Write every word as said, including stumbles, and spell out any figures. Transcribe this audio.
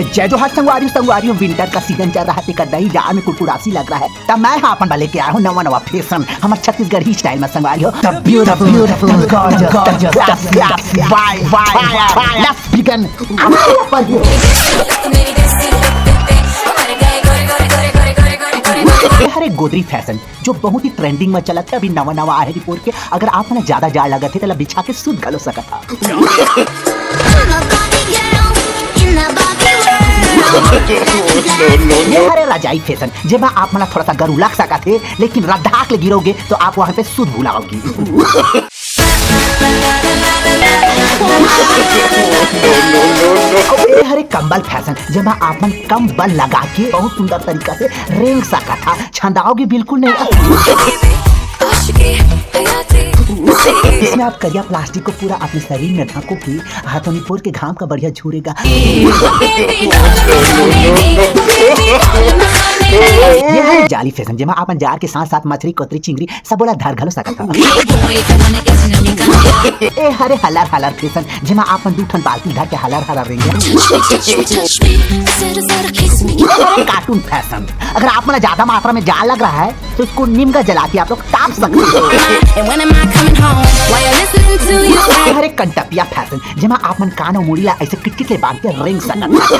जय जोहार संगवारी, संगवारी हो, winter का season चल रहा है, तेकर दही जहा में कुरकुरासी लग रहा है, तब मैं हा अपन बर लेके आया हूँ नवा नवा fashion, हमर छत्तीसगढ़ी style में संगवारी हो। The beautiful, beautiful, gorgeous, gorgeous, classy, classy, fire, fire, fire, let's begin. हरे गोदरी fashion, जो बहुत ही trending में चलत है, अभी नवा नवा आहे रिपोर्ट के। अगर आप मन ज्यादा जाड़ लगत है, तेला बिछा के सूत घलो सकत हा। ये हरे रजाई fashion, जेमा आप मन ला थोड़ा सा गरू लग सकत हे, लेकिन रद्धाक ले गिरोगे तो आप वहाँ पे सूत भुलाओगी। ये हरे कंबल fashion, जेमा आप मन कंबल लगा के बहुत सुंदर तरीका से रेंग सकत हा, छंदाओगे बिल्कुल नहीं। इसमें आप करिया प्लास्टिक को पूरा अपने शरीर में ढकोगे, हाथों में पोर के घाम का बढ़िया झूरेगा। ये है जाली fashion, जेमा अपन जार के साथ साथ मछली, कोतरी, चिंगरी सब बोला धर घलो सकत हा। ए हरे हलर हलर fashion, जेमा अपन दू ठन बाल्टी धर के हलर हलर रेंगे। अरे cartoon fashion, अगर आप मन ज्यादा मात्रा में जाड़ लग रहा है तो उसको निमगा जला के आप लोग ताप सकते हो। And when am I coming home? While you're listening to you. ये हरे कंटपिया fashion, जेमा आप मन कान अउ मुड़ी ला ऐसे किटकिट ले बांध के रेंग सकत हा।